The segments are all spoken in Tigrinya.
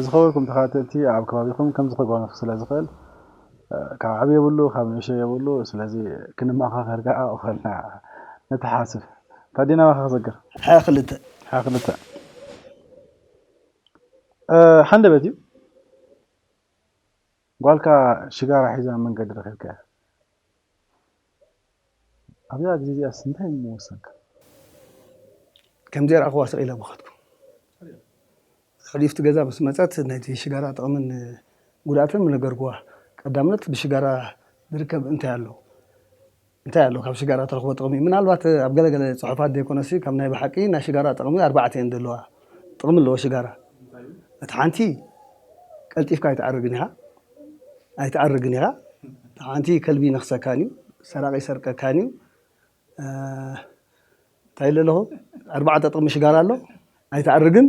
ዝኸበርኩም ተኸታተልቲ፣ ኣብ ከባቢኹም ከምዚ ክጓነፍ ስለ ዝኽእል ካብ ዓቢ የብሉ ካብ ንእሽቶ የብሉ። ስለዚ ክንመኻኸር ከዓ እኸልና ንተሓስብ። ታዲና ባኻ ክዘግር ሓያ ክልተ ሓያ ክልተ ሓንደበት እዩ። ጓልካ ሽጋራ ሒዛ መንገዲ ረኺብካ ኣብዛ ግዜ እዚኣስ እንታይ ምወሰንካ? ከምዚኣ ረኣኽዋ ስቕ ኢለ ምኸድኩ። ሕሊፍቲ ገዛ ምስ መፀት ናይቲ ሽጋራ ጥቕምን ጉድኣትን ምነገርኩዋ። ቀዳምነት ብሽጋራ ዝርከብ እንታይ ኣሎ እንታይ ኣሎ ካብ ሽጋራ ተረኽቦ ጥቕሚ? ምናልባት ኣብ ገለገለ ፅሑፋት ዘይኮነሲ ካብ ናይ ብሓቂ ናይ ሽጋራ ጥቕሚ ኣርባዕተ እየን ዘለዋ። ጥቕሚ ኣለዎ ሽጋራ። እቲ ሓንቲ ቀልጢፍካ ኣይትዓርግን ኢኻ ኣይትዓርግን ኢኻ። እቲ ሓንቲ ከልቢ ይነኽሰካን እዩ፣ ሰራቂ ይሰርቀካን እዩ። እንታይ ኢለ ኣለኹ? ኣርባዕተ ጥቕሚ ሽጋራ ኣሎ። ኣይትዓርግን፣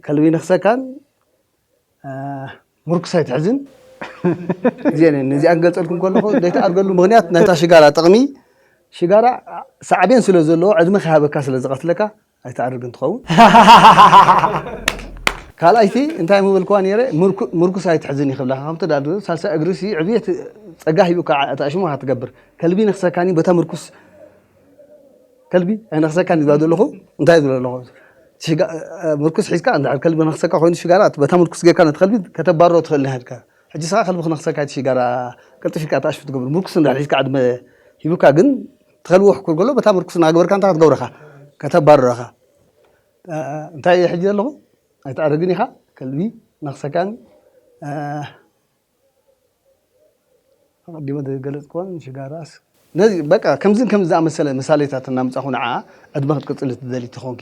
ከልቢ ይነኽሰካን፣ ምርኩስ ኣይትሕዝን። እዚአን ነዚኣን ክገልፀልኩም ከለኹ ዘይትዓርገሉ ምክንያት ናይታ ሽጋራ ጥቕሚ ሽጋራ ሳዕቤን ስለ ዘለዎ ዕድመ ከይሃበካ ስለ ዝቐትለካ ኣይትዓርግን ትኸውን። ካልኣይቲ እንታይ ምበልክዋ ነይረ፣ ምርኩስ ኣይትሕዝን ይኽብላካ ከምቲ ዳዱ ሳልሳ እግሪ ሲ ዕብየት ጸጋ ሂቡካ ኣታሽሙ ክትገብር ከልቢ ነክሰካኒ በታ ምርኩስ ከልቢ ኣይነክሰካኒ ዝባ ዘለኹ እንታይ ዝብሎ ኣለኹ ምርኩስ ሒዝካ እንድሕር ከልቢ ነክሰካ ኮይኑ ሽጋራ በታ ምርኩስ ጌርካ ነቲ ከልቢ ከተባርሮ ትኽእል ናሃድካ ሕጂ ስኻ ከልቢ ክነክሰካ እቲ ሽጋራ ቀልጥፊካ ኣታሽሙ ትገብር ምርኩስ እንድሕር ሒዝካ ዕድመ ሂቡካ ግን ትኸልቢ ውሕኩር ከሎ በታ ምርኩስ እናገበርካ እንታይ ክትገብረኻ ከተባርረኻ እንታይ ሕጂ ዘለኹ ኣይትኣርግን ኢኻ ከልቢ ነኽሰካን ኣቐዲመ ዝገለፅክዎን ሽጋራስ ነዚ በቃ ከምዝን ከምዚ ዝኣመሰለ ምሳሌታት እናምፃኹ ንዓ ዕድመ ክትቅፅል ትደሊ ተኾንኪ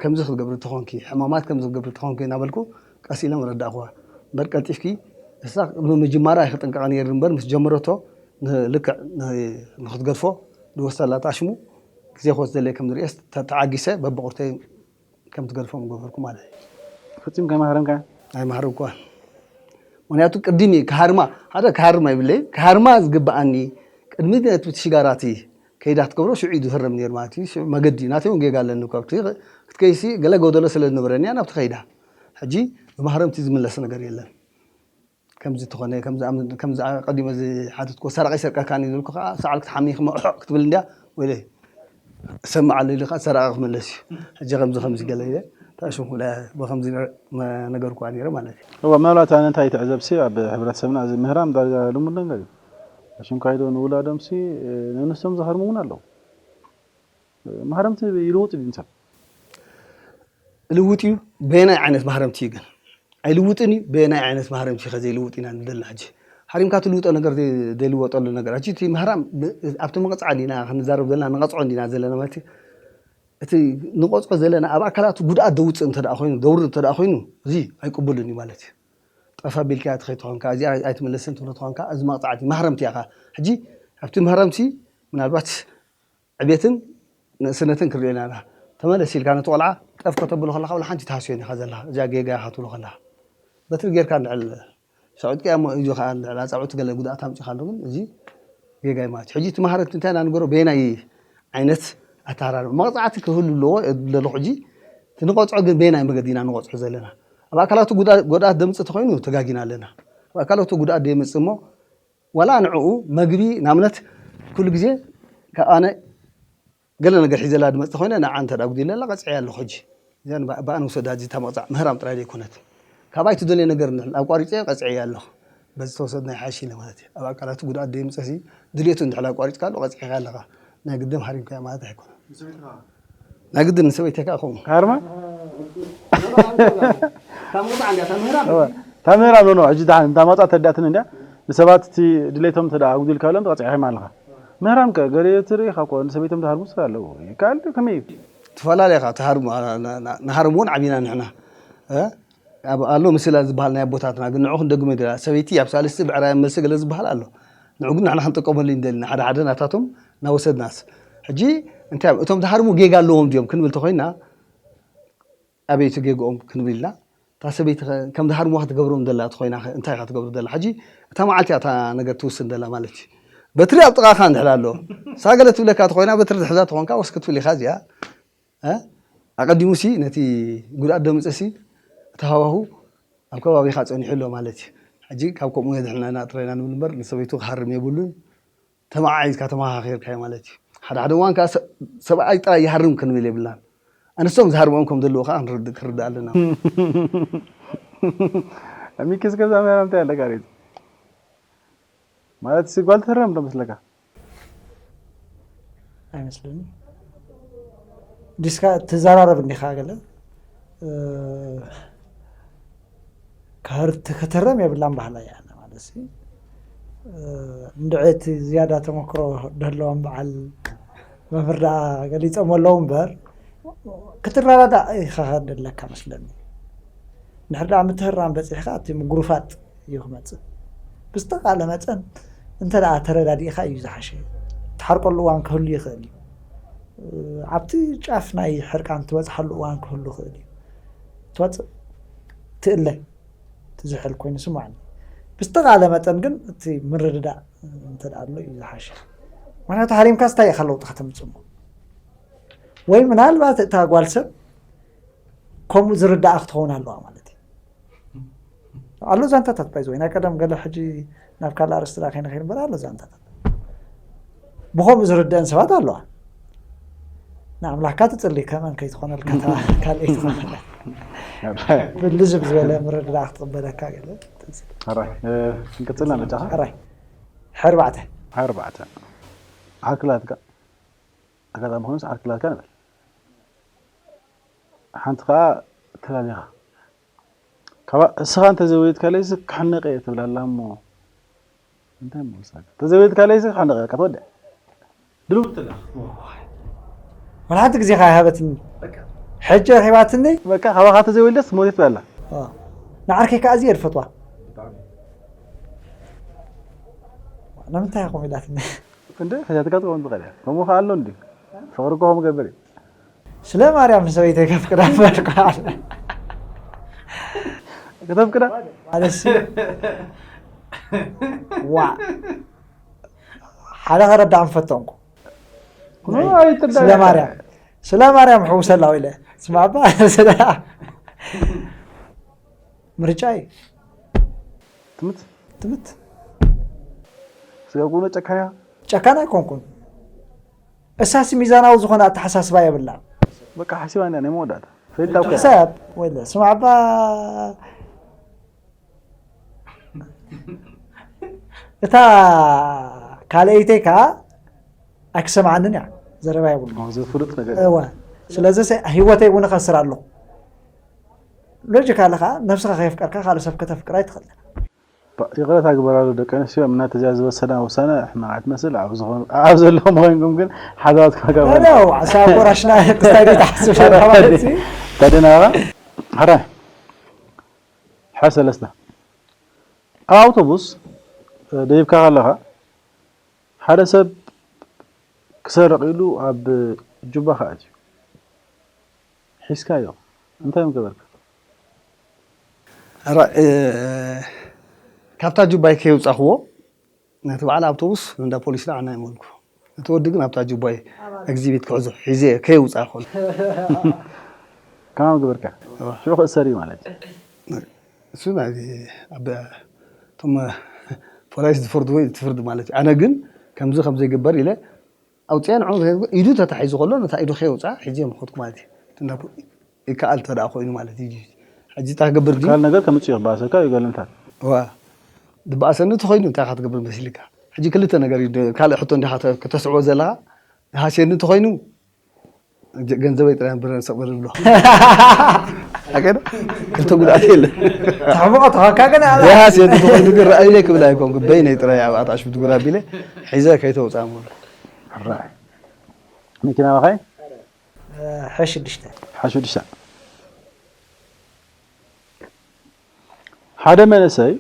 ከምዚ ክትገብሪ ተኾንኪ ሕማማት ከምዚ ክትገብሪ ተኾንኪ እናበልኩ ቀስ ኢለ መረዳእኽዋ እምበር ቀልጢፍኪ እሳ ቅድሚ ምጅማራ ኣይክጥንቀቐ ነይሩ እምበር ምስ ጀመረቶ ልክዕ ንክትገድፎ ዝወሰላ ጣሽሙ ግዜ ክወስደለይ ከም ዝርእየስ ተዓጊሰ በብቑርተይ ከም ትገድፎ ምገበርኩ ማለት እዩ። ፈጺም ከይመሃረምካ? ኣይመሃረምኳን። ምክንያቱ ቅድም እዩ ክሃርማ ሓደ ክሃርማ ይብለይ ክሃርማ ዝግብኣኒ ቅድሚ ነቲ ሽጋራቲ ከይዳ ትገብሮ ሽዑ እዩ ዝህረም ነይሩ ማለት እዩ። ሽዑ መገዲ ናተይ እውን ጌጋ ኣለኒ እኳ ክትከይሲ ገለ ጎደሎ ስለ ዝነበረኒ እያ ናብቲ ከይዳ። ሕጂ ብማህረምቲ ዝምለስ ነገር የለን። ከምዚ ተኾነ ከምዚ ኣም- ከምዚ ቀዲመ ዝሓተትኩ ሰረቐ ይሰርቀካኒ ዝብልኩ ከዓ ሰዓል ክትሓሚ ክመ ክትብል እንድያ ወይለ እሰምዓሉ ኢሉ ከዓ ሰረቐ ክምለስ እዩ። ሕጂ ከምዚ ከምዚ ገለ ኢለ ተኣሽምኩ ብከምዚ ነገርኩዋ ነይረ ማለት እዩ። እዋ ምናልባት ኣነ እንታይ ትዕዘብሲ ኣብ ሕብረተሰብና እዚ ምህራም ዳርጋ ልሙድ ነገር እዩ። ኣሽምካይዶ ንውላዶምሲ ንንሶም ዝሃርሙ እውን ኣለዉ። ማህረምቲ ይልውጥ ድዩ ሰብ? ልውጥ እዩ። በየናይ ዓይነት ማህረምቲ እዩ ግን? ኣይልውጥን እዩ። በየናይ ዓይነት ማህረምቲ ከ ዘይልውጥ ኢና ንደልና ሕጂ? ሃሪምካ ትልውጦ ነገር ዘይልወጠሉ ነገር ሕጂ እቲ ማህራም ኣብቲ መቕፃዕ ዲና ክንዛረብ ዘለና ንቐፅዖ እንዲና ዘለና ማለት እዩ። እቲ ንቆፅዖ ዘለና ኣብ ኣካላቱ ጉድኣት ደውፅእ እንተ ኮይኑ ደውርድ እንተ ኮይኑ እዚ ኣይቅቡልን እዩ ማለት እዩ። ጠፋ ቢልካ ትኸይድ ትኾንካ እዚኣ ኣይትምለስን ትብሎ ትኾንካ እዚ መቕፃዕቲ ማህረምቲ ኢኻ። ሕጂ ኣብቲ ማህረምቲ ምናልባት ዕቤትን ንእስነትን ክርእየና ኢና። ተመለስ ኢልካ ነቲ ቆልዓ ጠፍ ከተብሎ ከለኻ ወላ ሓንቲ ትሃስዮን ኢኻ ዘለኻ። እዚኣ ጌጋ ኢኻ ትብሎ ከለኻ በትሪ ጌርካ እንድዕል ሸቂጥካያ እሞ እዩ ከዓ እንድዕል ኣፃብዕቲ ገለ ጉድኣት ኣምፂኻሉ ግን እዚ ጌጋ እዩ ማለት እዩ። ሕጂ እቲ ማህረት እንታይ ኢና ንገሮ በየናይ ዓይነት ኣተሃራርባ መቕፃዕቲ ክህሉ ኣለዎ እብል ኣለኹ። ሕጂ እቲ ንቆፅዖ ግን በየናይ መገዲ ኢና ንቆፅዖ ዘለና? ኣብ ኣካላቱ ጉድኣት ደምፅእ ተኮይኑ ተጋጊና ኣለና። ኣብ ኣካላቱ ጉድኣት ደየምፅእ እሞ ዋላ ንዕኡ መግቢ ንኣብነት ኩሉ ግዜ ካብ ኣነ ገለ ነገር ሒዘላ ድመፅ ተኮይነ ንዓ እንተ ጉዲለላ ቀፅዐያ ኣለኹ ሕጂ እዚኣ ብኣ ንውሰዳ እዚ እታ መቕፃዕ ምህራም ጥራይ ዘይኮነት ካባይ ትደልዮ ነገር እንድሕር ኣቋሪፀ ቀፅዐያ ኣለኹ በዚ ተወሰድ ናይ ሓይሽ ኢለ ማለት እዩ ኣብ ኣካላቱ ጉድኣት ደይምፀሲ ድልየቱ እንድሕር ኣቋሪፅካ ኣሎ ቀፅዒካ ኣለኻ ናይ ግድም ሃሪምካያ ማለት ኣይኮነ ናይ ግድን ንሰበይተይ ከዓ ከምኡ ሃርማ እታ ምህራም ኖ ሕጂ ደሓን እንታ መውፃእ ተዳእትን እንዲያ ንሰባት እቲ ድሌቶም እንተ ኣጉዲልካሎም ተቐፂዕኻ ኣለኻ ምህራም ከ ገለ ትርኢ ካብ ኮ ንሰበይቶም ዝሃርሙ ስለ ኣለዉ ይከኣል ድዩ ከመይ እዩ ትፈላለየ ኻ ትሃርሙ ንሃርም እውን ዓቢና ንሕና ኣሎ ምስላ ዝበሃል ናይ ኣቦታትና ግን ንዑ ክንደግሞ ይደላ ሰበይቲ ኣብ ሳልስቲ ብዕራይ መልሲ ገለ ዝበሃል ኣሎ ንዑ ግን ንሕና ክንጥቀመሉ ይደልና ሓደ ሓደ ናታቶም እናወሰድናስ ሕጂ እንታይ እቶም ዝሃርሙ ጌጋ ኣለዎም ድዮም ክንብል ተኮይና ኣበይ እቲ ጌግኦም ክንብል ኢልና እታ ሰበይቲ ከም ዝሃርምዋ ክትገብሮም ዘላ ተኮይና እንታይ ኢካ ትገብር ዘላ ሕጂ እታ መዓልቲ እታ ነገር ትውስን ዘላ ማለት እዩ በትሪ ኣብ ጥቃካ እንድሕር ኣሎ ሳገለ ትብለካ ተኮይና በትሪ ዝሕዛ ተኮንካ ወስ ክትብል ኢካ እዚኣ ኣቐዲሙሲ ነቲ ጉድኣት ደምፅእሲ እቲ ሃዋሁ ኣብ ከባቢኻ ጸኒሑ ኣሎ ማለት እዩ። ሕጂ ካብ ከምኡ የድሕነና ጥራይና ንብል እምበር ንሰበይቱ ክሃርም የብሉን። ተመዓዒዝካ ተመኻኺርካዮ ማለት እዩ። ሓደ ሓደ እዋን ከዓ ሰብኣይ ጥራይ ይሃርም ክንብል የብልናን። ኣንስቶም ዝሃርምኦም ከም ዘለዉ ከዓ ክንርዳእ ኣለና። ሚኪስ ገዛ ምናምን እንታይ ኣለካ ሬት ማለት ሲ ጓል ትህረም ዶ መስለካ? ኣይመስለኒ። ዲስካ ትዘራረብ እንዲኻ ገለ ክትህረም የብላን ባህላ እያ ማለት እንድዒ እቲ ዝያዳ ተመክሮ ደለዎም በዓል መምህር ደኣ ገሊፆም ኣለዉ እምበር ክትረዳዳእ ኢኻ ደለካ መስለኒ። እንድሕር ደኣ ምትህራም በፂሕካ እቲ ምጉርፋጥ እዩ ክመፅእ። ብዝተቃለ መፀን እንተ ደኣ ተረዳዲእካ እዩ ዝሓሸ። ትሓርቀሉ እዋን ክህሉ ይኽእል እዩ። ኣብቲ ጫፍ ናይ ሕርቃን ትበፅሓሉ እዋን ክህሉ ይኽእል እዩ። ትወፅእ ትእለ ትዝሕል ኮይኑ ስማዕኒ። ብዝተቃለ መጠን ግን እቲ ምርድዳእ እንተ ደኣ ኣሎ እዩ ዝሓሸ። ምክንያቱ ሃሪምካስ እንታይ ኢኻ ለውጢ ከተምፅእ እሞ? ወይ ምናልባት እታ ጓል ሰብ ከምኡ ዝርዳኣ ክትኸውን ኣለዋ ማለት እዩ። ኣሎ ዛንታታት ባይዘ ወይ ናይ ቀደም ገለ ሕጂ ናብ ካልእ ኣርእስቲ ዳ ከይንኸይድ እምበር ኣሎ ዛንታታት ብኸምኡ ዝርደአን ሰባት ኣለዋ። ንኣምላኽካ ትፅሊ ከመን ከይትኾነልካ ካልእ ኣይትኾነላ ብልዝብ ዝበለ ምርድዳ ክትቕበለካ ገለ ሕራይ ክንቅፅልና መጫኻ ሕራይ ሕርባዕተ ሕርባዕተ ዓርክላትካ ኣጋጣሚ ኮይኑ ዓርክላትካ ንበል ሓንቲ ከዓ ተላሊኻ ካብ እስኻ እንተዘይወሊድካለይሲ ክሕነቀ እየ ትብላ ኣላ እሞ እንታይ ምወሳካ እንተዘይወሊድካለይሲ ክሕነቀ እየ ትወድእ ድልውቲ ኣለኻ ወላ ሓንቲ ግዜ ከ ኣይሃበትኒ ሕጂ ረኺባትኒ በቃ ካባኻ ተዘይወሊደስ ሞት ትብላ ኣላ ንዓርከይ ከዓ ኣዝየ ዝፈትዋ ንምንታይ ኢኹም ኢላትኒ እንደ ሕዛትካ ትኸውን ትኽእል እያ ከምኡ ከዓ ኣሎ እንዲ ፍቕሪ እኮ ከምኡ ገብር እዩ ስለ ማርያም ንሰበይተይ ከፍቅዳ እምበርኳ ከተፍቅዳ ማለት ዋ ሓደ ከረዳእ ምፈተንኩ ስለ ማርያም ስለ ማርያም ሕውሰላ ኢለ ስማዕባ ስለ ምርጫ እዩ ትምት ትምት ስጋብ ጎኖ ጨካያ ጨካን ኣይኮንኩን እሳሲ ሚዛናዊ ዝኾነ ኣተሓሳስባ የብላን በቃ ሓሲባ እንዳ ናይ መወዳእታ ፈሊጣ እኮ እያ። ሕሳብ ወለ ስማዕባ እታ ካልኣይተይ ከዓ ኣይክሰምዓንን እያ ዘረባ የብሉ ኣዎ፣ እዚ ፍሉጥ ነገር እዩ። እወ ስለዚ ሰ- ህይወተይ እውን እኸስር ኣለኹ ሎጂካሊ ከዓ ነብስኻ ከየፍቀርካ ካልእ ሰብ ከተፍቅር ኣይትኽእልን ይቕረታ ግበራሉ ደቂ ኣንስትዮ እምነት እዚኣ ዝወሰዳ ውሳነ ሕማቕ ትመስል ኣብ ዝኾኑ ኣብ ዘለኹም ኮይንኩም ግን ሓዛባት ክመጋብ ኖ ዓሳ ጎራሽና ክስታይ ዶ ትሓስብ ኣለኻ ማለት እዩ ተደናባ ሕራይ ሓ ሰለስተ ኣብ ኣውቶቡስ ደይብካ ከለኻ ሓደ ሰብ ክሰርቕ ኢሉ ኣብ ጁባኻ ኣትዩ ሒዝካዮ እንታይ ምገበርካ? ካብታ ጁባይ ከየውፃኽዎ ነቲ በዓል ኣውቶቡስ ንእንዳ ፖሊስ ንዓና ይመልኩ። እቲ ወዲ ግን ኣብታ ጁባይ ኤግዚቢት ክሕዞ ሒዘ ከየውፃእኹ። ከማን ግበርካ ሽዑ ክእሰር እዩ ማለት እዩ። እሱ ናይ ኣብ እቶም ፖላይስ ዝፈርድዎ እዩ እቲ ፍርዲ ማለት እዩ። ኣነ ግን ከምዚ ከምዘይግበር ኢለ ኣውፅአ ንዕኡ ኢዱ ተታሒዙ ከሎ ነታ ኢዱ ከየውፅኣ ሒዘ ምኸድኩ ማለት እዩ። ይከኣል እንተ ደኣ ኮይኑ ማለት እዩ። ሕጂ እንታይ ክገብር ድዩ? ካልእ ነገር ከምፅእ እዩ ክበኣሰካ እዩ ገለንታት። እዋ ዝበኣሰኒ እንተኾይኑ እንታይ ኢኻ ትገብር መሲልካ? ሕጂ ክልተ ነገር እዩ ካልእ ሕቶ እንዲኻ ከተስዕቦ ዘለኻ። ዝሃስየኒ እንተኾይኑ ገንዘበይ ጥራይ ብረ ሰቕበል ብሎ። ኣገደ ክልተ ጉድኣት የለን። ተሕምቆ ተኾንካ ግን ኣላ። ዝሃስየኒ እንተኾይኑ ግን ረኣዩለይ ክብል ኣይኮንኩ በይነይ ጥራይ ኣብ ኣጣሽፉ ትጉር ኣቢለ ሒዘ ከይተውፅኣ ምበልኩ። መኪና ባኻይ ሓ ሽዱሽተ ሓ ሽዱሽተ ሓደ መንእሰይ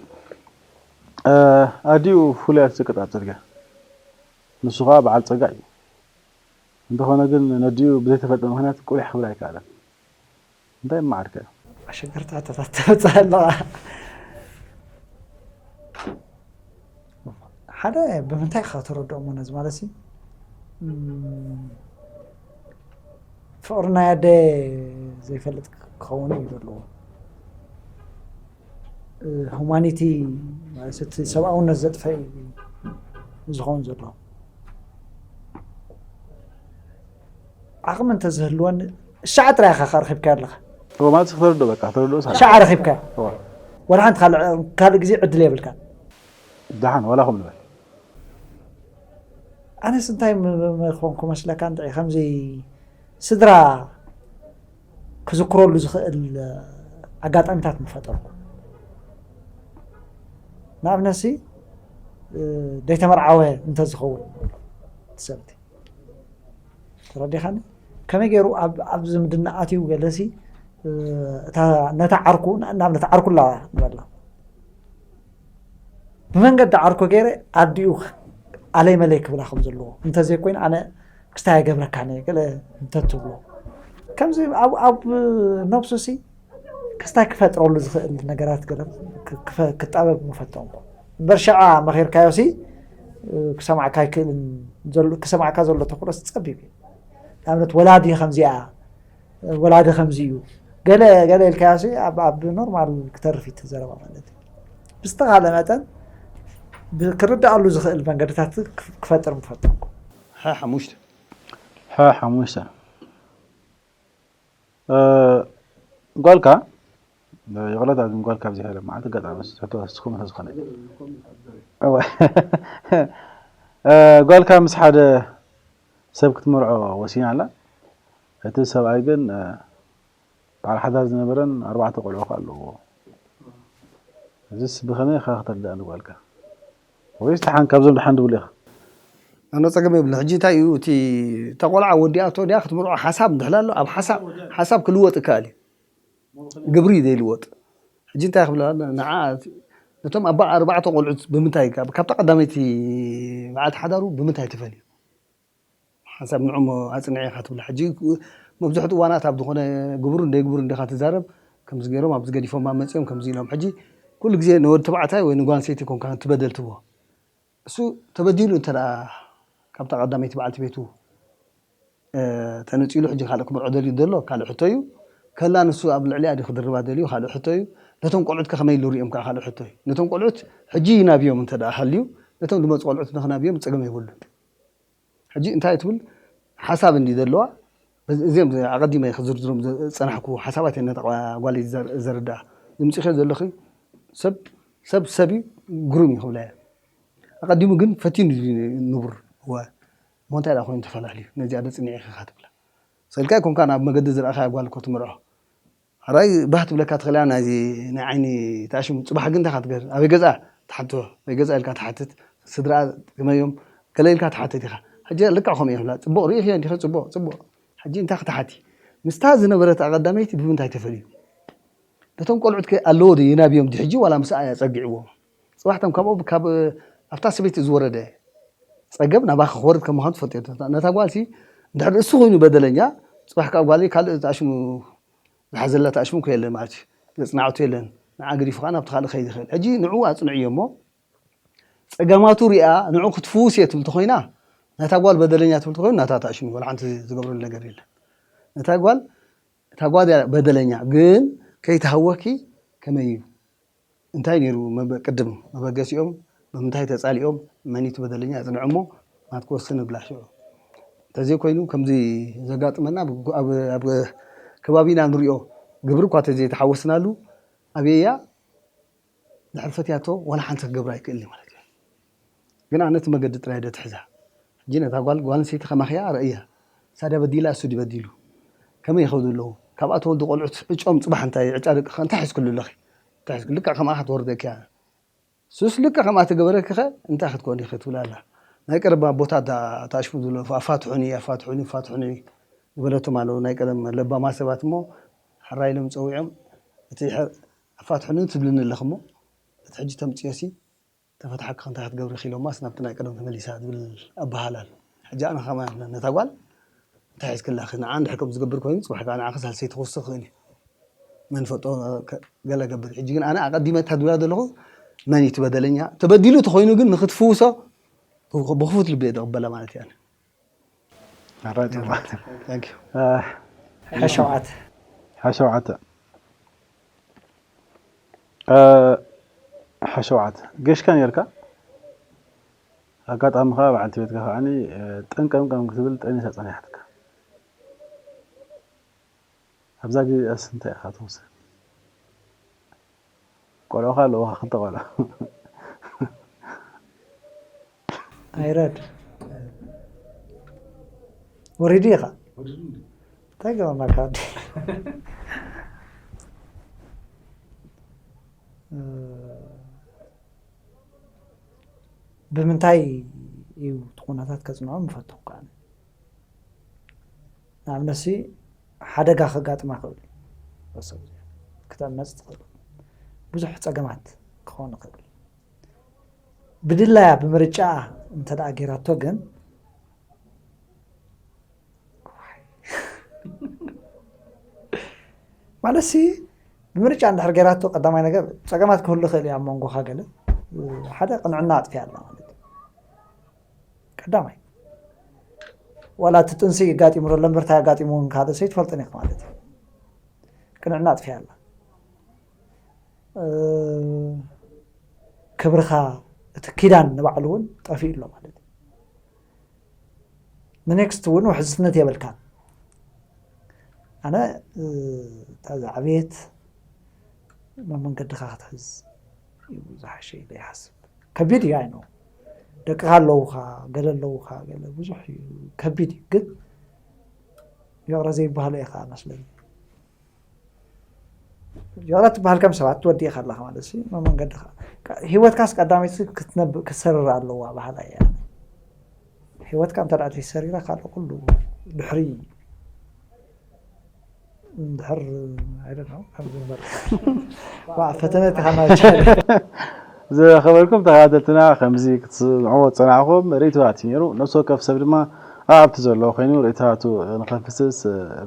ኣዲኡ ፍሉያት ዝቅጥ ኣብ ፅርግያ ንሱ ከዓ በዓል ፀጋ እዩ እንተኾነ ግን ነዲኡ ብዘይተፈልጠ ምክንያት ቁሊሕ ክብል ኣይከኣለን እንታይ መዓርከ ኣሸገርቲ ሕቶታት ተመፅእ ኣለዋ ሓደ ብምንታይ ኢኻ ተረድኦሞ ነዚ ማለት ሲ ፍቕሪ ናይ ኣደ ዘይፈልጥ ክኸውን እዩ ዘለዎ። ሁማኒቲ ማለት እቲ ሰብኣውነት ዘጥፈ እዩ ዝኸውን ዘሎ። ዓቕሚ እንተዝህልወን ሻዕ ጥራይ ኢኻ ረኺብካ ኣለኻ። ማለት ተረዶ በቃ ተረዶ ሻዕ ረኺብካ ወላ ሓንቲ ካልእ ግዜ ዕድል የብልካ። ደሓን ዋላ ኹም ንበል። ኣነስ እንታይ ምኾንኩ መስለካ እንተ ከምዚ ስድራ ክዝክረሉ ዝኽእል ኣጋጣሚታት ምፈጠርኩ። ንኣብነሲ ደይተመርዓወ እንተዝኸውን ሰብቲ ተረዲኻኒ ከመይ ገይሩ ኣብ ዝምድና ኣትዩ ገለሲ ነታ ዓርኩ ንኣብነት ዓርኩላ ንበላ ብመንገዲ ዓርኮ ገይረ ኣዲኡ ኣለይ መለይ ክብላ ከም ዘለዎ እንተዘይኮይኑ ኣነ ክስታይ ኣይገብረካን እየ ገለ እንተትብሎ ከምዚ ኣብ ነብሱ ሲ ክስታይ ክፈጥረሉ ዝኽእል ነገራት ገለ ክጣበብ ምፈቶም እምበር ሽዓ መኺርካዮ ሲ ክሰማዕካ ኣይክእልን ክሰማዕካ ዘሎ ተኽእሎስ ጸቢብ እዩ። ንኣብነት ወላዲ ከምዚኣ ወላዲ ከምዚ እዩ ገለ ገለ ኢልካዮ ሲ ኣብ ኖርማል ክተርፍ እዩ ዘረባ ማለት እዩ። ብዝተኻለ መጠን ክርድኣሉ ዝኽእል መንገድታት ክፈጥር ምፈጠርኩ። ሓ ሓሙሽተ ሓ ሓሙሽተ ጓልካ ይቕረታ ግን ጓልካ ኣብዚ ሓደ መዓልቲ ኣጋጣሚ ሕቶ ስኹም ዝኾነ ጓልካ ምስ ሓደ ሰብ ክትመርዖ ወሲና ኣላ። እቲ ሰብኣይ ግን በዓል ሓዳር ዝነበረን ኣርባዕተ ቆልዑ ከኣ ኣለዎ። እዚስ ብኸመይ ኢኻ ከተርድኣ ንጓልካ? ወይስ ደሓን ካብዞም ደሓን ድብሉ ኢኻ? ኣነ ጸገም የብሉ። ሕጂ እንታይ እዩ እቲ እታ ቆልዓ ወዲኣቶ ድያ ክትምርዖ ሓሳብ እንድሕላ ኣሎ ኣብ ሓሳብ ሓሳብ ክልወጥ ይከኣል እዩ። ግብሪ እዩ ዘይልወጥ። ሕጂ እንታይ ክብላ ንዓ ነቶም ኣባ ኣርባዕተ ቆልዑት ብምንታይ ካብታ ቀዳመይቲ መዓልቲ ሓዳሩ ብምንታይ ትፈልዩ? ሓንሳብ ንዕሞ ኣጽንዒ ኢኻ ትብላ። ሕጂ መብዛሕትኡ እዋናት ኣብ ዝኾነ ግብሩ እንደይግብሩ እንዲኻ ትዛረብ፣ ከምዚ ገይሮም ኣብዚ ገዲፎማ መጺኦም ከምዚ ኢሎም። ሕጂ ኩሉ ግዜ ንወዲ ተባዕታይ ወይ ንጓል ኣንስተይቲ ኮንካ ትበደል ትብሎ። እሱ ተበዲሉ እንተ ደኣ ካብታ ቀዳመይቲ በዓልቲ ቤቱ ተነጺሉ ሕጂ ካልእ ክምርዖ ደልዩ ዘሎ ካልእ ሕቶ እዩ። ከላ ንሱ ኣብ ልዕሊኣ ድዩ ክድርባ ደልዩ ካልእ ሕቶ እዩ። ነቶም ቆልዑት ከ ከመይ ኢሉ ሪኦም ከዓ ካልእ ሕቶ እዩ። ነቶም ቆልዑት ሕጂ ይናብዮም እንተ ደኣ ሃልዩ ነቶም ዝመፁ ቆልዑት ንክናብዮም ፀገም የብሉን። ሕጂ እንታይ ትብል ሓሳብ እንዲ ዘለዋ እዚኦም ኣቐዲመ ክዝርዝሮም ዝፀናሕኩ ሓሳባት እየ ነታ ጓለይ ዘርድኣ ዝምፅእኸ ዘለኺ ሰብ ሰብ ሰብ እዩ ግሩም እዩ ክብላ እየ። ኣቐዲሙ ግን ፈቲኑ ንቡር እወ እሞ እንታይ ደኣ ኮይኑ ተፈላለዩ ነዚኣ ዶ ፅኒዕኺ ኢኻ ትብላ። ሰልካ ይኮንካ ናብ መገዲ ዝረኣኻ ጓል እኮ ትምርዖ። ሕራይ ባህ ትብለካ ትኽእል እያ ናይዚ ናይ ዓይኒ ተኣሽሙ። ጽባሕ ግን እንታይ ኢኻ ትገብር? ኣበይ ገዝኣ? ትሓቶ። ኣበይ ገዝኣ ኢልካ ትሓትት። ስድራኣ ከመይ እዮም? ገለ ኢልካ ትሓትት ኢኻ። ሕጂ ልክዕ ከምኡ እዮም ዝብላ። ጽቡቕ ርኢኽዮ እንዲኺ ጽቡቕ ጽቡቕ። ሕጂ እንታይ ክትሓቲ? ምስታ ዝነበረት ኣቐዳመይቲ ብምንታይ ተፈልዩ? ነቶም ቆልዑት ከ ኣለዎ ድዩ ይናብዮም ድዩ ሕጂ ዋላ ምስኣ እያ ጸጊዕዎ? ጽባሕቶም ካብኡ ካብ ኣብታ ሰበይቲ ዝወረደ ጸገም ናባኻ ክወርድ ከም ምዃኑ ትፈልጥ እያ። ነታ ጓልሲ እንድሕር እሱ ኮይኑ በደለኛ ጽባሕ ካብ ጓለይ ካልእ ተኣሽሙ ዝሓዘላ ተኣሽሙ እኮ የለን ማለት እዩ። ዘጽናዕቱ የለን። ንዓ ገዲፉ ከዓ ናብቲ ካልእ ከይድ ይኽእል። ሕጂ ንዕኡ ኣጽንዕዮ እሞ ጸገማቱ ሪኣ ንዕኡ ክትፍውስ እየ ትብል ተኾይና ነታ ጓል በደለኛ ትብል ተኾይኑ ናታ ተኣሽሙ እዩ። ወላ ሓንቲ ዝገብረሉ ነገር የለን። ነታ ጓል እታ ጓል እያ በደለኛ ግን ከይትሃወኪ ከመይ እዩ እንታይ ነይሩ ቅድም መበገሲኦም ብምንታይ ተፃሊኦም መን እዩ እቲ በደለኛ ኣፅንዖ እሞ ናትኪ ወስን ንብላ ሽዑ እንተዘይኮይኑ ከምዚ ዘጋጥመና ኣብ ከባቢና ንሪኦ ግብሪ እኳ ተዘይተሓወስናሉ ኣበያ ድሕሪ ፈትያቶ ዋላ ሓንቲ ክገብር ኣይክእል ማለት እዩ ግን ኣነ እቲ መገዲ ጥራይ ዶ ትሕዛ ሕጂ ነታ ጓል ጓል ኣንስተይቲ ከማኺያ ረእያ ሳዳ በዲላ እሱ ድበዲሉ ከመይ ይኸዱ ኣለዉ ካብኣ ተወልዱ ቆልዑት ዕጮም ፅባሕ እንታይ ዕጫ ደቅኻ እንታይ ሒዝክሉ ኣለኺ እንታይ ሒዝክሉ ልክዕ ከማኻ ትወርደኪያ ሱስ ልክዕ ከምኣ ትገበረኪኸ እንታይ ክትኮኒ ክትብል ኣላ ናይ ቀረባ ኣቦታት ተኣሽሙ ዝብሎ ኣፋትሑኒ ኣፋትሑኒ ኣፋትሑኒ ዝበለቶም ኣለዉ ናይ ቀደም ለባማ ሰባት እሞ ሕራይ ኢሎም ፀዊዖም እቲ ኣፋትሑኒ ትብልኒ ኣለኽሞ እቲ ሕጂ ተምፅዮሲ ተፈትሓኪ እንታይ ክትገብሪ ኢኺ ኢሎማስ ናብቲ ናይ ቀደም ተመሊሳ ዝብል ኣበሃህላ ኣሎ። ሕጂ ኣነ ከማን ነታ ጓል እንታይ ሒዝክላ ኢኺ ንዓ እንድሕር ከምኡ ዝገብር ኮይኑ ፅባሕ ከዓ ንዓኺ ሳልሰይቲ ክውስኽ ይኽእል እዩ። መን ይፈልጦ ገለ ገብር እዩ። ሕጂ ግን ኣነ ኣቐዲመ እታ ዝብላ ዘለኹ መን እዩ እቲ በደለኛ? ተበዲሉ ተኾይኑ ግን ንኽትፍውሶ ብኽፉት ልቢ እየ ዝቕበላ ማለት እየ ኣነ። ኣራይ ፅቡቕ። Thank you። ሓሸውዓተ። ሓሸውዓተ ሓሸውዓተ ጌሽካ ነርካ። ኣጋጣሚ ከዓ በዓልቲ ቤትካ ከዓ ጠንቀምቀም ክትብል ጠኒሳ ፀኒሓትካ። ኣብዛ ግዜኣስ እንታይ ኢኻ ትወስድ? ቆልዑኻ ኣለዉኻ፣ ክልተ ቆልዑ። ኣይረድ ወሪዱ ኢኻ። እንታይ ገበርናካ? ወዲ ብምንታይ እዩ እቲ ኩነታት ከፅንዖ ምፈተኩ ኣነ? ንኣብነትሲ ሓደጋ ከጋጥማ ክእል ክትመፅ ትኽእል፣ ብዙሕ ፀገማት ክኾን ይኽእል። ብድላያ ብምርጫ እንተ ደኣ ገይራቶ ግን ማለት ሲ ብምርጫ እንድሕር ገይራቶ ቀዳማይ ነገር ፀገማት ክህሉ ይኽእል እዩ ኣብ መንጎኻ ገለ ሓደ ቅንዕና ኣጥፊያ ኣላ ማለት እዩ። ቀዳማይ ዋላ እቲ ጥንሲ ኣጋጢሙ ዶ ለምበርታ ኣጋጢሙ እውን ካልእ ሰይትፈልጥን ኢኻ ማለት እዩ። ቅንዕና ኣጥፊያ ኣላ። ክብርኻ እቲ ኪዳን ንባዕሉ እውን ጠፊኡ ኣሎ ማለት እዩ። ንኔክስት እውን ውሕዝነት የብልካን። ኣነ እታ ዝዓበየት መመንገድኻ ክትሕዝ እዩ ዝሓሸ ኢለ ይሓስብ። ከቢድ እዩ ኣይኖ ደቅኻ ኣለውኻ ገለ ኣለውኻ ገለ ብዙሕ እዩ ከቢድ እዩ ግን ይቕረ ዘይበሃሎ ኢኻ መስለኒ። ጀግና ትበሃል ከም ሰባት ትወዲ ኢኻ ኣለኻ ማለት ሲ መመንገድኻ ህይወትካስ ቀዳመይቲ ክትሰርር ኣለዋ ባህላ እያ። ህይወትካ እንተ ደኣ ተሰሪራ ካልእ ኩሉ ድሕሪ እንድሕር ኣይደነው ከም ዝንበር ፈተነ ተሃናቻ ዝኸበርኩም ተኸታተልትና ከምዚ ክትስምዕዎ ዝፀናዕኹም ርእይቶታት እዩ ነይሩ። ነፍሲ ወከፍ ሰብ ድማ ኣብቲ ዘለዎ ኮይኑ ርእይቶታቱ ንኸፍስስ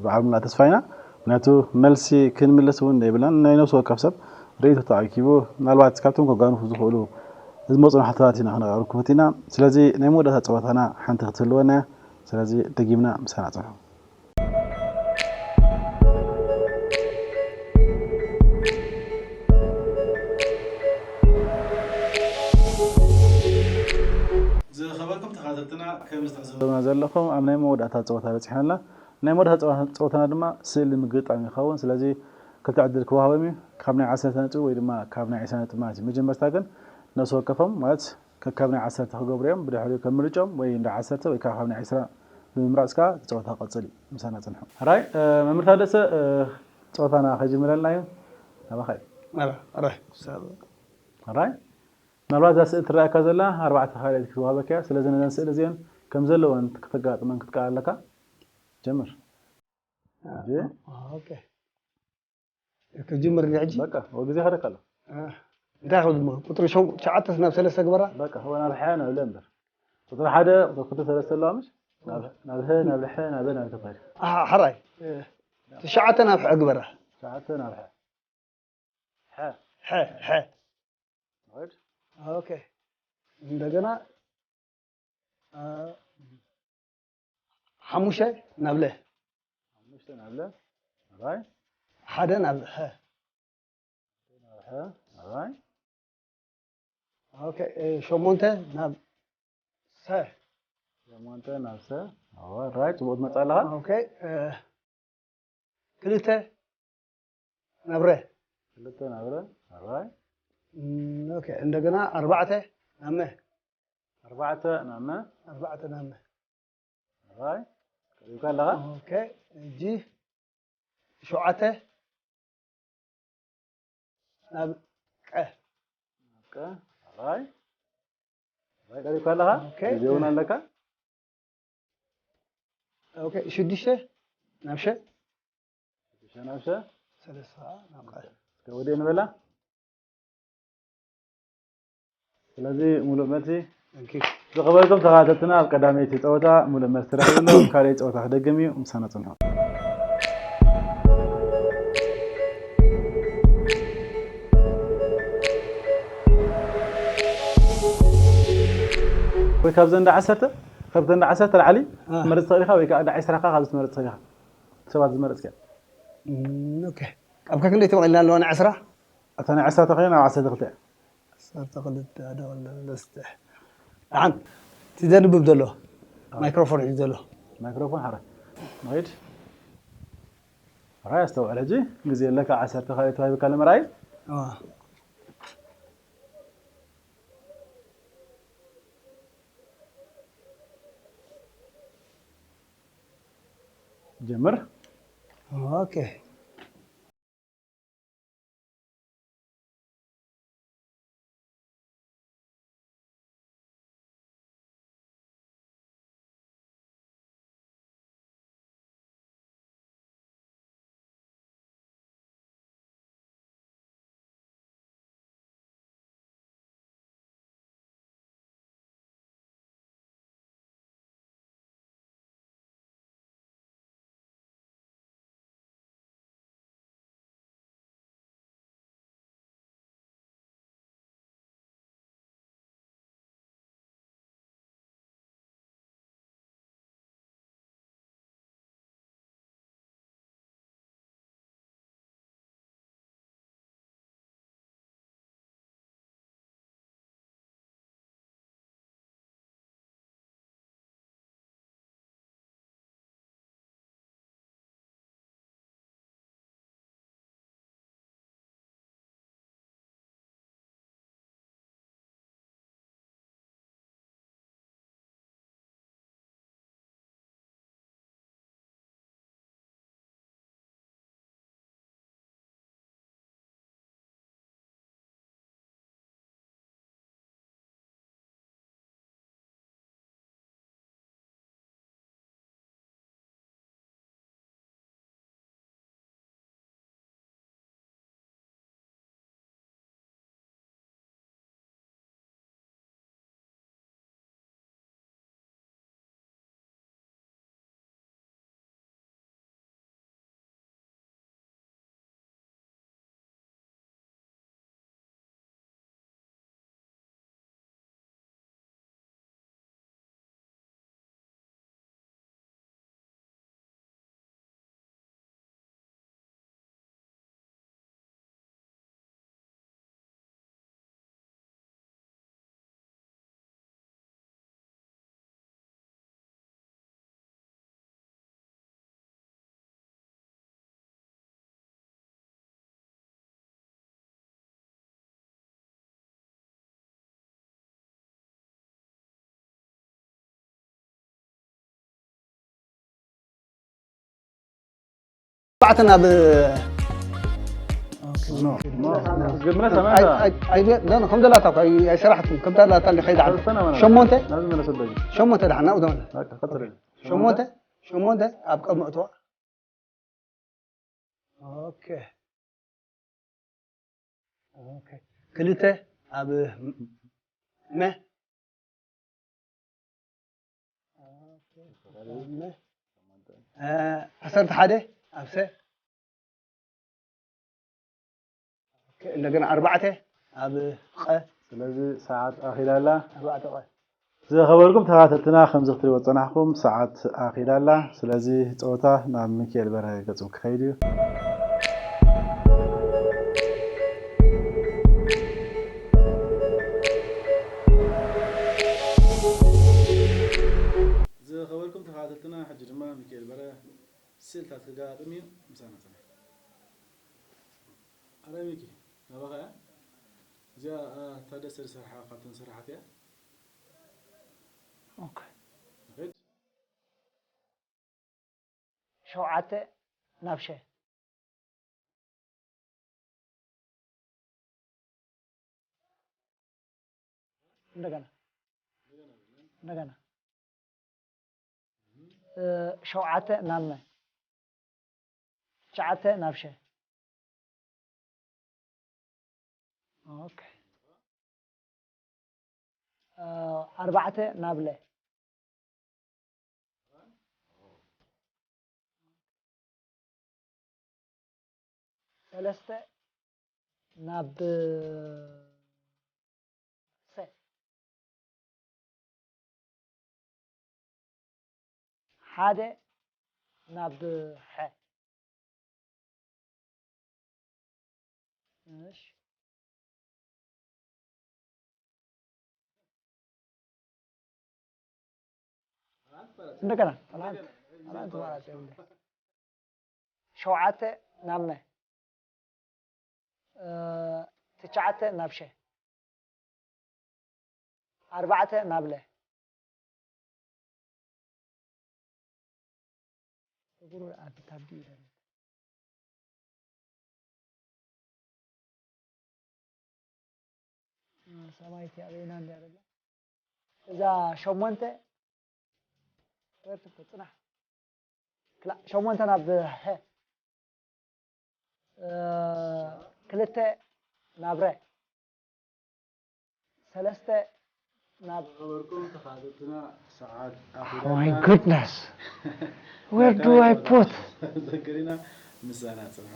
ብዓል ሙሉእ ተስፋ ኢና። ምክንያቱ መልሲ ክንምልስ እውን የብልናን። ናይ ነፍሲ ወከፍ ሰብ ርእይቶ ተኣኪቡ ምናልባት ካብቶም ከጋንፉ ዝኽእሉ ዝመፁና ሕቶታት ኢና ክነቕርበልኩም ፈቲና። ስለዚ ናይ መወዳእታ ፀወታና ሓንቲ ክትህልወና እያ። ስለዚ ደጊምና ምሳና ፅንሑ። ዝኸበርኩም ተኸታተልትና ከም ዝተዕዘብና ዘለኹም ኣብ ናይ መወዳእታ ፀወታ በፂሕና ኣለና። ናይ መወዳእታ ፀወታና ድማ ስእሊ ምግጣም ይኸውን። ስለዚ ክልተ ዕድል ክወሃቦም እዩ። ካብ ናይ ዓሰርተ ነጥቢ ወይ ድማ ካብ ናይ ዕስራ ነጥቢ ማለት እዩ። መጀመርታ ግን ነፍሲ ወከፎም ማለት ከካብ ናይ ዓሰርተ ክገብሩ እዮም። ብድሕሪኡ ከም ምርጫኦም ወይ እንዳ ዓሰርተ ወይ ከዓ ካብ ናይ ዕስራ ብምምራፅ ከዓ እቲ ፀወታ ክቕፅል እዩ። ምሳና ፅንሑ። ሕራይ መምህር ታደሰ ፀወታና ከጅምረልና እዩ። ናባኻ እዩ። ሕራይ ምናልባት እዛ ስእሊ ትረኣየካ ዘላ ኣርባዕተ ካልኣይቲ ክትወሃበካ እያ። ስለዚ ነዘን ስእሊ እዚአን ከም ዘለወን ክተጋጥመን ክትከኣል ኣለካ። ጀምር። ክጅምር ሕጂ በቃ ወ ግዜ ከደካ ኣሎ። እንታይ ክብል ድማ ቁፅሪ ሸው- ትሽዓተ ናብ ሰለስተ ግበራ። በቃ ወ ናብ ሓያ ናብ ለ እምበር ቁፅሪ ሓደ ቁፅሪ ክልተ ሰለስተ ኣለዋ ምሽ ናብ ናብ ሀ ናብ ልሐ ናብ ለ ናብ ተባሂል። ኣሓ፣ ሕራይ ትሽዓተ ናብ ሕዕ ግበራ። ትሽዓተ ናብ ሐ ሐ ሐ ሐ ወድ ኦኬ እንደገና አ፣ ሓሙሽተ ናብ ለ ሓሙሽተ ናብ ለ ራይ ሓደ ናብ ሐ ናብ ሐ ራይ ኦኬ እ፣ ሸሞንተ ናብ ሰ ሸሞንተ ናብ ሰ ራይ ፅቡቅ ትመፅእ ኣለካ። ኦኬ እ፣ ክልተ ናብ ረ ክልተ ናብ ረ ራይ እም፣ ኦኬ እንደገና ኣርባዕተ ናብ መ ኣርባዕተ ናብ መ ኣርባዕተ ናብ መ ራይ ቀሪብካ ኣለካ። ኦኬ እጂ ሸውዓተ ናብ ቀ ቀ ራይ ራይ ቀሪብካ ኣለካ። ኦኬ። ግዜ እውን ኣለካ። ኦኬ ሽዱሽተ ናብ ሸ ሽዱሽተ ናብ ሸ ሰለስተ ናብ ቀ እስከ ወዲእ ንበላ። ስለዚ ሙሉእ መልሲ Thank you። ዝኸበርኩም ተኸታተልትና ኣብ ቀዳመይቲ ፀወታ ሙሉእ መልሲ ተረኺቡ ኣሎ። ካልኣይ ፀወታ ክደግም እዩ። ምሳና ፅንሑ። ወይ ካብዘን እንዳ ዓሰርተ ካብተን እንዳ ዓሰርተ ላዕሊ እ። ትመርፅ ትኽእል ኢኻ ወይ ከዓ እንዳ ዕስራ ካብ ትመርፅ ትኽእል ኢኻ። ሰባት ዝመረጽክያ። ኦኬ። ኣብ ከክንደይ ተበቒልና ኣለዋ ንዕስራ? እታ ናይ ዕስራ ተኸይና ኣብ ዓሰርተ ክልተ። ዓሰርተ ክልተ ደወል ለስተ። ደሓን እቲ ዘንብብ ዘሎ ማይክሮፎን ሒዙ ዘሎ። ማይክሮፎን ሓረ። ንኸይድ። ራይ ኣስተውዕል ሕጂ። ግዜ ኣለካ ዓሰርተ ካልኣይ ተዋሂብካ ለመርኣይ። ኣዋ። ጀምር። ኦኬ። ኣርባዕተ ናብ ጀምረ ሰማይ ከምዘላታ ኣይሰራሕትን ከምታ ላታ ከይዳ ሸሞንተ ሸሞንተ ደሓና ሸሞንተ ሸሞንተ ኣብ ቀምእትዋ ኦኬ ኦኬ ክልተ ኣብ መ ዓሰርተ ሓደ ኣብ ሰ እንደገና ኣርባዕተ ኣብ ቐ ስለዚ ሰዓት ኣኺላ ኣላ። ኣርባዕተ ቐ ዝኸበርኩም ተኸታተልትና ከምዚ ክትሪእዎ ዝጸናሕኩም ሰዓት ኣኺላ ኣላ። ስለዚ ጸወታ ናብ ሚኪኤል በርሀ ገጹ ክኸይድ እዩ። ዝኸበርኩም ተኸታተልትና ሕጂ ድማ ሚኪኤል በርሀ ስእልታት ክገጣጥም እዩ። ምሳና ጽናሕ። ኣረ ሚኪ ናባኻ እያ። እዚኣ ታደሰ ዝሰርሓ ካብተን ዝሰርሓት እያ። ሸውዓተ ናብ ሸ እንደገና እንደገና ሸውዓተ ናብ መ ትሽዓተ ናብ ሸ ኣርባዕተ ናብ ለ ሰለስተ ናብ ሰ ሓደ ናብ ሐ። እሺ። እንደገና፣ ጠላንት፣ ጠላንት ማለት የብለ። ሸውዓተ ናብ መ። እ፣ ትሽዓተ ናብ ሸ። ኣርባዕተ ናብ ለ። እግሩ ኣብ ታቢ ይደለ። ሰማይቲ ኣበይና እንድያ ደላ? እዛ ሸሞንተ ወርትኮ ጽናሕ። ክላ-፣ ሸሞንተ ናብ ሀ። እ፣ ክልተ ናብ ረ። ሰለስተ ናብ ዝኸበርኩም ተኻተትና ሰዓት Oh my ኣኺላትና። Goodness. Where do I put? ዘክሪና ምሳና ጽንሑ።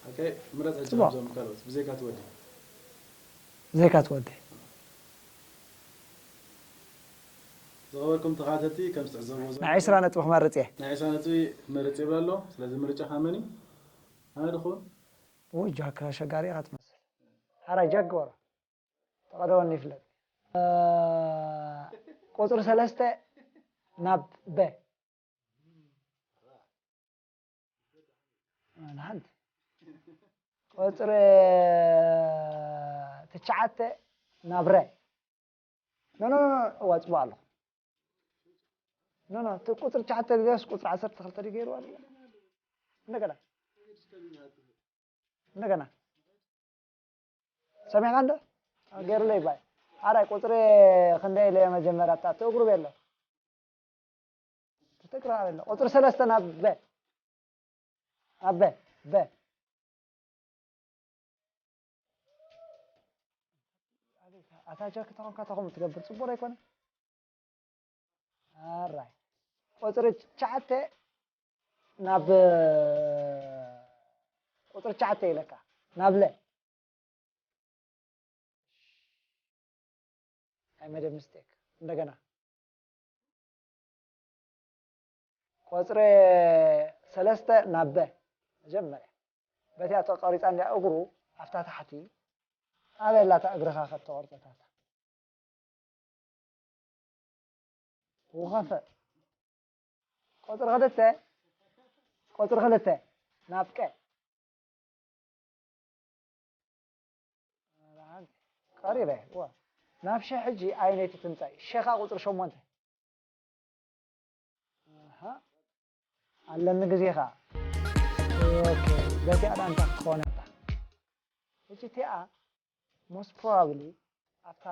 ኦኬ፣ ምረጽ ሕጂ ጽቡቕ። ካብዞም ካልኦት ብዘይካ ትወዲ። ብዘይካ ትወዲ። ዝኸበርኩም ተኻተቲ፣ ከም ዝትዕዘብዎ ዘለኹም ናይ ዕስራ ነጥቢ ክመርጽ እየ። ናይ ዕስራ ነጥቢ መርጽ ይብል ኣሎ። ስለዚ ምርጫኻ መን እዩ? ኣነ ድኹን? ውይ፣ ጃክ ኣሸጋሪ ኢኻ ትመስል። ሓራይ ጃክ ግበሮ። ተቐደወኒ ይፍለጥ። እ፣ ቁጽሪ ሰለስተ ናብ በ። ንሓንቲ። ቁጽሪ ትሽዓተ ናብ ረ። ኖ፣ ኖ፣ ኖ፣ ኖ፣ እዋ፣ ጽቡቕ ኣለኹ። ኖ፣ ኖ፣ እቲ ቁጽሪ ትሽዓተ ድዮስ ቁጽሪ ዓሰርተ ክልተ ድዩ ገይርዋ ኣሎ? እንደገና። እንደገና። ሰሚዕካ እንዶ? ገይሩለይ ባይ። ሓራይ ቁጽሪ ክንደይ ኢለ መጀመርያ እታ ትእግሩ ቤሎ። ትእግሩ ቤሎ። ቁጽሪ ሰለስተ ናብ በ። ኣብ በ፣ በ። ኣታ ጃክ ተኾንካ ተኾም ትገብር ጽቡቕ ኣይኮነ። ኣራይ። ቁጽሪ ትሽዓተ ናብ፣ ቁጽሪ ትሽዓተ ኢለካ። ናብ ለ። I made a mistake። እንደገና። ቁጽሪ ሰለስተ ናብ በ። መጀመርያ። በቲያ ተቆሪጻ እንድያ እግሩ፣ ኣብታ ታሕቲ። ኣበይ ኣላ እታ እግርኻ ከተቆርጸታታ? ውኸፈ። ቁጽሪ ክልተ፣ ቁጽሪ ክልተ፣ ናብ ቀ። ቀሪበ፣ ዋ። ናብ ሸ ሕጂ ኣየነይቲ ትምጻእ? ሸኻ ቁጽሪ ሸሞንተ። ኣሃ። ኣለኒ ግዜኻ። ኦኬ፣ በቲኣ ደኣ እንታይ ክትኸውን እያ? ሕጂ እቲኣ most probably ኣብታ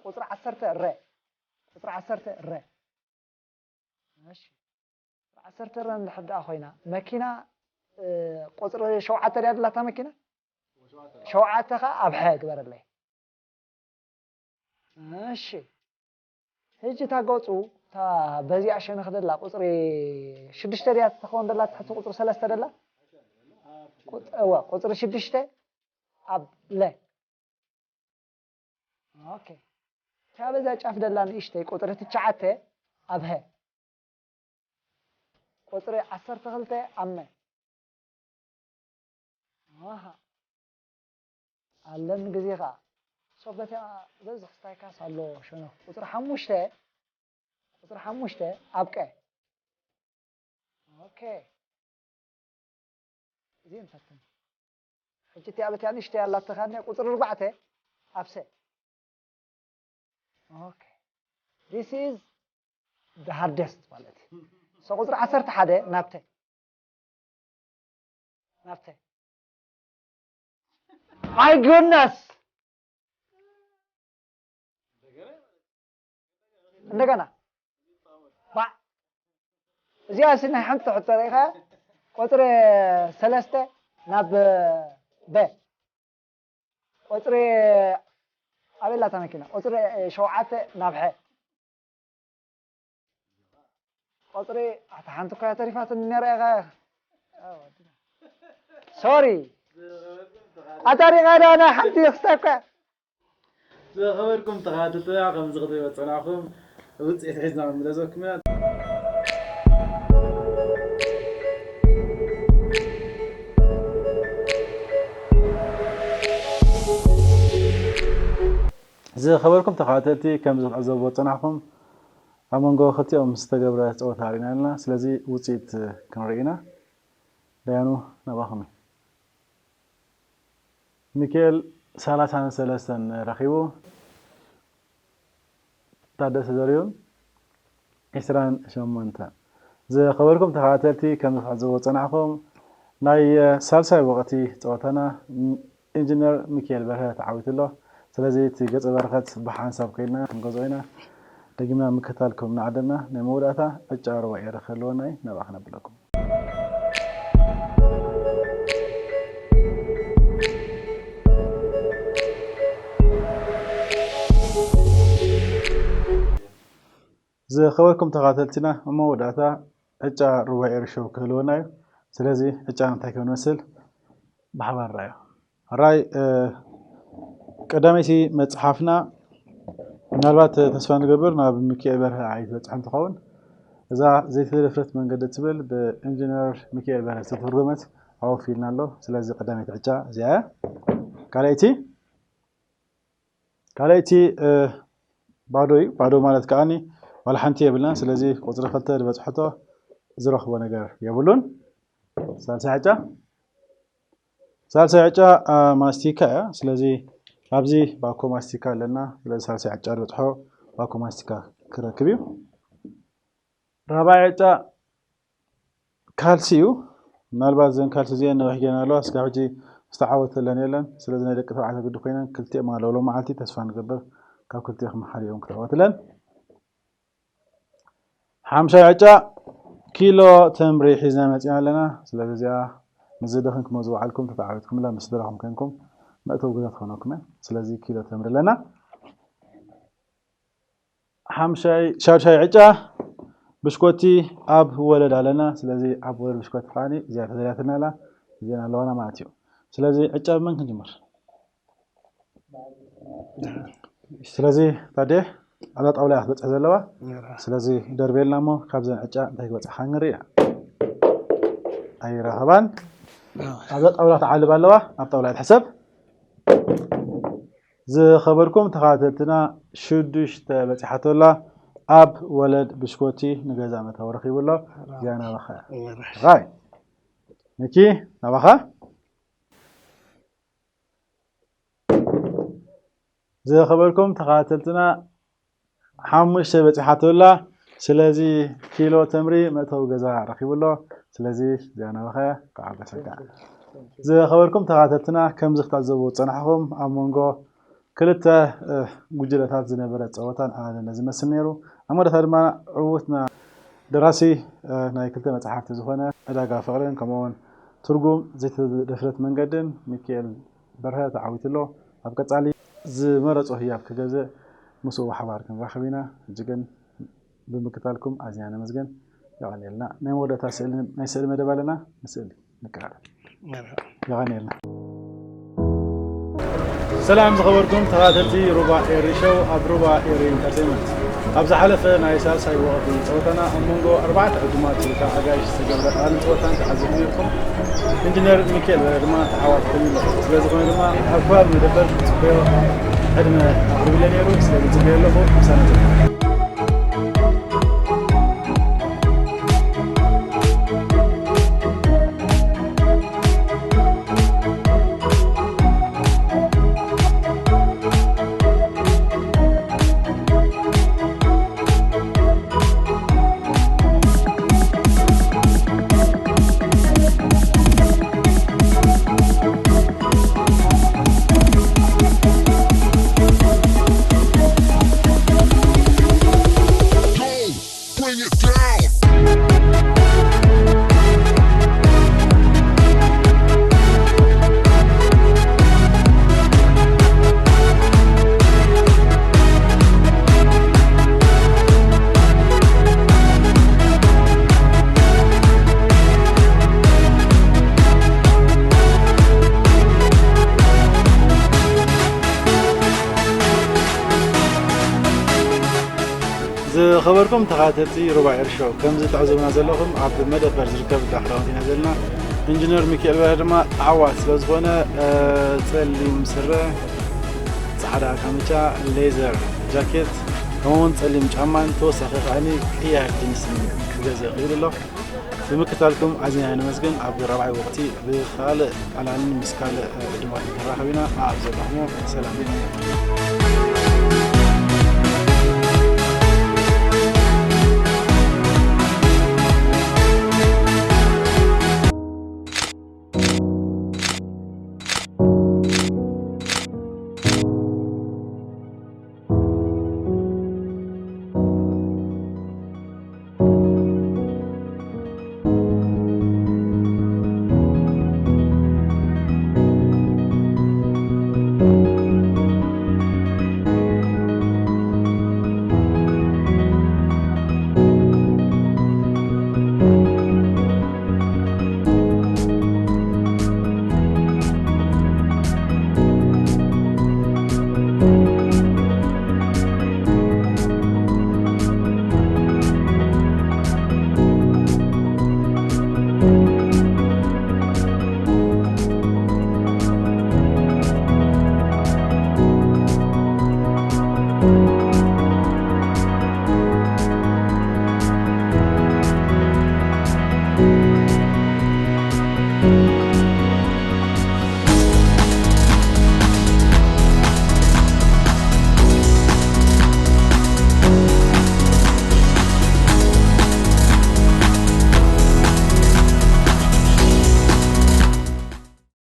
ቁጽሪ ዓሰርተ ረ፣ ቁጽሪ ዓሰርተ ረ። እሺ። ቁጽሪ ዓሰርተ ረ እንድሕር ደኣ ኮይና፣ መኪና፣ እ፣ ቁጽሪ ሸውዓተ ድያ ደላታ መኪና? ሸውዓተ ኸኣ ኣብ ሐ ግበረለይ። እሺ። ሕጂ እታ ገጹ፣ እታ በዚኣ ሸነኽ ደላ ቁጽሪ ሽዱሽተ ድያ ትኸውን ደላ፣ ትሕቲ ቁጽሪ ሰለስተ ደላ? ቁጽ-፣ እወ፣ ቁጽሪ ሽዱሽተ ኣብ ለ። ኦኬ። እታ በዛ ጫፍ ደላ ንእሽተይ ቁጽሪ ትሽዓተ ኣብ ሀ። ቁጽሪ ዓሰርተ ክልተ ኣብ መ። ኣሃ። ኣለኒ ግዜኻ። ሶ በታ በዚ ክስታይካስ ኣሎ ሸነኽ። ቁጽሪ ሓሙሽተ፣ ቁጽሪ ሓሙሽተ ኣብ ቀ። ኦኬ። እዚ ንፈትን። ሕጂ እቲኣ በቲኣ ንእሽተይ ኣላትኻ እኒኣ ቁጽሪ ኣርባዕተ ኣብ ሰ። ኦኬ። This is the hardest ማለት እዩ። So ቁጽሪ ዓሰርተ ሓደ ናብተ። ናብተ። My goodness! እንደገና። ባ-፣ እዚኣ ሲ ናይ ሓንቲ ሕቶ ርኢኻ? ቁጽሪ ሰለስተ ናብ በ። ቁጽሪ ኣበይ ኣላ እታ መኪና? ቁጽሪ ሸውዓተ ናብ ሐ። ቁጽሪ ኣታ ሓንቲ እኮ እያ ተሪፋትኒ ነይራ ኢኻ። ሶሪ። ኣታ ሪቓ ዳ ናይ ሓንቲ ክስታይ እኮ እያ። ዝኸበርኩም ተኸታተልትና፣ ከምዚ ክትሪእዎ ዝጸናሕኩም ውጽኢት ሒዝና ክንምለሰኩም ኢና። ዝኸበርኩም ተኸታተልቲ፣ ከምዚ ክትዕዘብዎ ዝጸናሕኩም፣ ኣብ መንጎ ክልቲኦም ዝተገብረ ጸወታ ርኢና ኣለና። ስለዚ ውጽኢት ክንርኢ ኢና። ደያኑ፣ ናባኹም እዩ። ሚካኤል ሰላሳን ሰለስተን ረኺቡ፣ ታደሰ ዘሪሁን ዒስራን ሸሞንተን። ዝኸበርኩም ተኸታተልቲ፣ ከም ዝሕዝዎ ዝጸናሕኩም፣ ናይ ሳልሳይ ወቕቲ ጸወታና ኢንጂነር ሚካኤል በርሀ ተዓዊቱ ኣሎ። ስለዚ እቲ ገጸ በረኸት ብሓንሳብ ከይድና ክንገዝኦ ኢና። ደጊምና ምክትታልኩም እናዓደምና፣ ናይ መወዳእታ ዕጫ ሩባ ኤሪ ክህልወና እዩ። ናብኣ ክነብለኩም። ዝኸበርኩም ተኸታተልትና፣ ኣብ መወዳእታ ዕጫ ሩባ ኤሪ ሾው ክህልወና እዩ። ስለዚ ዕጫ እንታይ ከም ንመስል ብሓባር ንርኣዮ። ሕራይ፣ እ፣ ቀዳመይቲ መጽሓፍና ምናልባት ተስፋ ንገብር ናብ ሚካኤል በርሀ ኣይትበጽሕን ትኸውን። እዛ ዘይተደፍረት መንገዲ ትብል ብኢንጂነር ሚካኤል በርሀ ዝተተርጎመት ኣወፊልና ኣሎ። ስለዚ ቀዳመይቲ ዕጫ እዚኣ እያ። ካልኣይቲ፣ ካልኣይቲ፣ እ፣ ባዶ እዩ። ባዶ ማለት ከኣኒ ዋላ ሓንቲ የብልናን። ስለዚ ቁጽሪ ክልተ ዝበጽሐቶ ዝረኽቦ ነገር የብሉን። ሳልሳይ ዕጫ፣ ሳልሳይ ዕጫ፣ እ፣ ማስቲካ እያ። ስለዚ ኣብዚ ባኮ ማስቲካ ኣለና። ስለዚ ሳልሳይ ዕጫ ዝበጽሖ ባኮ ማስቲካ ክረክብ እዩ። ራብዓይ ዕጫ ካልሲ እዩ። ምናልባት እዘን ካልሲ እዚአን ነዊሕ ጌና ኣለዋ፣ እስካብ ሕጂ ዝተዓወተለን የለን። ስለዚ ናይ ደቂ ተባዕትዮ ግዲ ኮይነን ክልቲኦም ኣለዉ። ሎም መዓልቲ ተስፋ ንገብር ካብ ክልቲኦም ሓደ እዮም ክተዓወትለን። ሓምሻይ ዕጫ ኪሎ ተምሪ ሒዝና መጺና ኣለና። ስለዚ እዚኣ ምስ ዝደኽንኩም ዝወዓልኩም ተተዓዊትኩምላ ምስ ስድራኹም ኮንኩም መእተዊ ገዛ ትኾነኩም እያ። ስለዚ ኪሎ ተምሪ ኣለና። ሓምሻይ፣ ሻድሻይ ዕጫ ብሽኮቲ ኣብ ወለድ ኣለና። ስለዚ ኣብ ወለድ ብሽኮቲ ከዓኒ እዚኣ ተዘርያትና ኣላ፣ እዚኣን ኣለዋና ማለት እዩ። ስለዚ ዕጫ ብመን ክንጅምር? ስለዚ ታዴ ኣብዛ ጣውላ እያ ክትበጽሕ ዘለዋ። ነራ። ስለዚ ደርቤልና እሞ ካብዘን ዕጫ እንታይ ክበጽሓ ንርኢ ኢና። ኣይረኸባን። ነራ። ኣብዛ ጣውላ ትዓልብ ኣለዋ፣ ኣብ ጣውላ ትሕሰብ። ዝኸበርኩም ተኸታተልትና፣ ሽዱሽተ በጺሓቶ ኣላ። ኣብ ወለድ ብሽኮቲ ንገዛ መእተዊ ረኺቡ ኣሎ። ነራ። እዚኣ ናባኻ እያ። ነራ። ራይ። ሚኪ፣ ናባኻ። ዝኸበርኩም ተኸታተልትና፣ ሓሙሽተ በጺሓቶ ኣላ። ስለዚ ኪሎ ተምሪ መእተዊ ገዛ ረኺቡ ኣሎ። ስለዚ እዚኣ ናባኻ፣ እንኳዕ ሓጎሰካ። ዝኸበርኩም ተኸታተልትና፣ ከምዚ ክትዕዘቡ ዝጸናሕኩም ኣብ መንጎ ክልተ፣ እ፣ ጉጅለታት ዝነበረ ጸወታ ንዓና ነዚ ዝመስል ነይሩ። ኣብ መወዳእታ ድማ ዕዉትና ደራሲ፣ እ፣ ናይ ክልተ መጽሓፍቲ ዝኾነ ዕዳጋ ፍቕርን ከምኡውን ትርጉም ዘይተደፍረት መንገድን ሚካኤል በርሀ ተዓዊቱ ኣሎ። ኣብ ቀጻሊ ዝመረጾ ህያብ ክገዝእ ምስኡ ብሓባር ክንራኸብ ኢና። ሕጂ ግን ብምክታልኩም ኣዝና ነመስግን። የቐንየልና። ናይ መወዳእታ ስእሊ፣ ናይ ስእሊ መደብ ኣለና። ንስእሊ ንቀራረብ። መርሓባ። የቐንየልና። ሰላም ዝኸበርኩም ተኸታተልቲ ሩባ ኤሪ ሾው ኣብ ሩባ ኤሪ ኢንተርቴይንመንት። ኣብ ዝሓለፈ ናይ ሳልሳይ ወቕቲ ጸወታና ኣብ መንጎ ኣርባዕተ ዕዱማት ወይ ከዓ ኣጋይሽ ዝተገብረ ቀዳድም ጸወታ ተዓዚብኩም ነይርኩም። ኢንጂነር ሚካኤል በርሀ ድማ ተዓዋቲ ኮይኑ ኣሎ። ስለ ዝኾነ ድማ ኣብ ከባቢ መደበር ጽበዮ ዕድመ ኣቕሪቡለ ነይሩ። ስለዚ ጽበዮ ኣለኹ። ምሳና ዝኸበርኩም ተኸታተልቲ ሩባ ኤር ሾው፣ ከምዚ ትዕዘቡና ዘለኹም ኣብ መደበር ዝርከብ እንዳ ክዳውንቲ ኢና ዘለና። ኢንጂነር ሚካኤል በርሀ ድማ ዓዋት ስለ ዝኾነ፣ እ፣ ጸሊም ስረ፣ ጻዕዳ ካምቻ፣ ሌዘር ጃኬት፣ ከምኡውን ጸሊም ጫማን ተወሳኺ ከኣኒ ቅያር ጅንስን ክገዝእ ይኽእል ኣሎ። ብምክታልኩም ኣዚና ነመስግን። ኣብ ራብዓይ ወቕቲ ብኻልእ ዕላልን ምስ ካልእ ዕድማትን ንራኸብ ኢና። ኣብ ዘለኹሞ ሰላም።